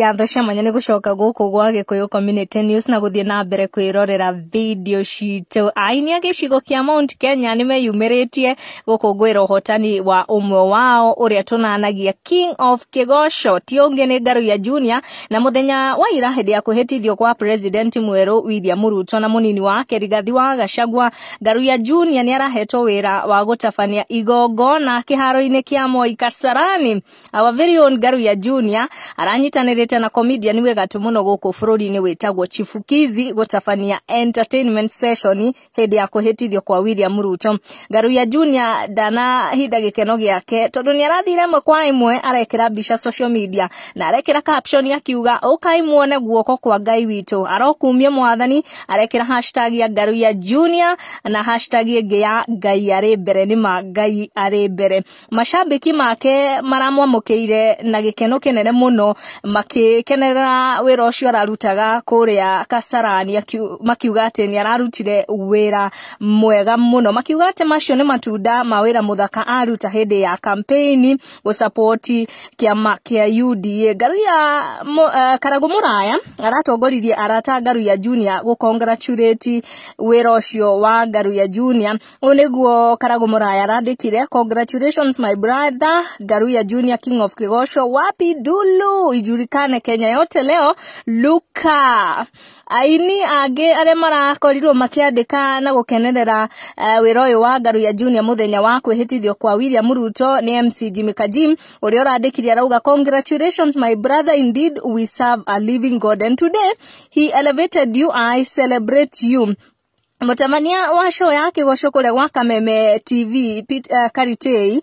Ngatho cia mwanya nĩ gũcoka gũkũ gwa Gĩkũyũ Community News na gũthiĩ na mbere kwĩrorera video citũ. Aini a gĩcigo kĩa Mount Kenya nĩ meyumĩrĩtie gũkũngũĩra ũhotani wa ũmwe wao ũrĩa tũnanagia King of Kĩgoco, ti ũngĩ nĩ Ngaruiya Junior. Na mũthenya wa ira hĩndĩ ya kwĩhĩtithio kwa President mwerũ William Ruto na mũnini wake Rigathi wa Gachagua, Ngaruiya Junior nĩ arahetwo wĩra wa gũtabania igongona kĩharo-inĩ kĩa Moi Kasarani. Our very own Ngaruiya Junior aranyitanĩrĩte na comedian wĩ gatũ mũno gũkũ bũrũri-inĩ wĩtagwo Chipukizi gũtabania entertainment session hĩndĩ ya kwĩhĩtithio kwa William Ruto. Ngaruiya Junior ndanahitha gĩkeno gĩake tondũ nĩ arathire ĩmwe kwa ĩmwe arekĩra mbica social media na arekĩra caption akiuga ũkai muone guoko kwa Ngai witũ, arokumia mwathani. Arekĩra hashtag ya Ngaruiya Junior na hashtag ĩngĩ ya Ngai arĩ mbere. Nĩma Ngai arĩ mbere. Macambĩki make maramwamũkĩire na gĩkeno kĩnene mũno makĩkenerera wĩra ũcio ararutaga kũrĩa Kasarani, makiuga atĩ nĩ ararutire wĩra mwega mũno, makiuga atĩ macio nĩ matunda ma wĩra mũthaka aruta hĩndĩ ya campaign gũsapoti kĩama kĩa UDA. Ngaruiya Karagũ Mũraya aratongoririe arata Ngaruiya Junior gũ congratulate wĩra ũcio wa Ngaruiya Junior. Ũũ nĩguo Karagũ Mũraya arandĩkire: "Congratulations, my brother Ngaruiya Junior, King of Kĩgoco. Wapi dulu ijulikane Kenya yote leo Luka." Aini angĩ arĩa marakorirwo makĩandĩka na gũkenerera wĩra ũyũ wa Ngaruiya Junior mũthenya wa kwĩhĩtithio kwa William Ruto nĩ MC Jimmy Kajim ũrĩa ũrandĩkire arauga, "Congratulations, my brother. Indeed we serve a living God and today he elevated you. I celebrate you." Mũtabania wa show ya Kĩgoco kũrĩa gwa Kameme TV, Karitei,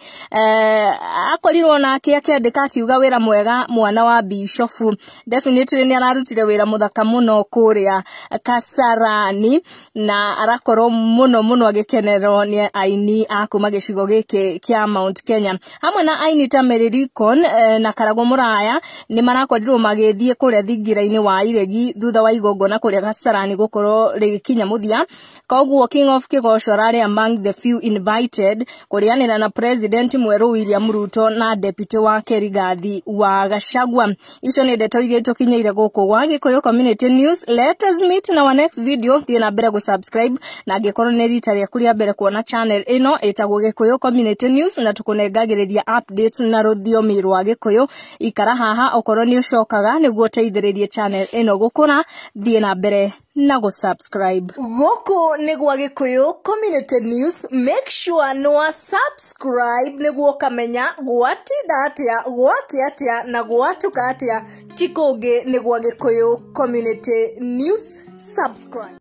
akorirwo nake akĩandĩka akiuga, "Wĩra mwega, mwana wa bishofu." Definitely nĩ ararutire wĩra mũthaka mũno kũrĩa Kasarani na arakorwo mũno mũno agĩkenerwo nĩ aini a kuma gĩcigo gĩkĩ kĩa Mount Kenya, hamwe na aini ta Mary Rickon na Karagũ Mũraya. Nĩ marakorirwo magĩthiĩ kũrĩa thingira-inĩ wa Iregi thutha wa igongona kũrĩa Kasarani gũkorwo rĩgĩkinya mũthia. Koguo King of Kĩgoco ararĩ among the few invited kũrĩanĩra na President mwerũ William Ruto na deputy wake Rigathi wa Gachagua. Icio nĩ ndeto iria tũkinyĩire gũkũ gwa Gĩkũyũ Community News. Let us meet in our next video. Thiĩ na mbere gũsubscribe, na angĩkorwo nĩ rita rĩaku rĩa mbere kuona channel ĩno ĩtagwo Gĩkũyũ Community News na tũkũnengagĩrĩria updates na rũthiomi rwa Gĩkũyũ, ikara haha. Okorwo nĩ ũcokaga nĩguo ũteithĩrĩrie channel ĩno gũkũra, thiĩ na mbere na gũsubscribe. Gũkũ nĩ gwa Gĩkũyũ Community News. Make sure nĩ wa subscribe nĩguo ũkamenya gwatinda atĩa, gwakĩ atĩa na gwatuka atĩa. Ti kũngĩ, nĩ gwa Gĩkũyũ Community News. Subscribe.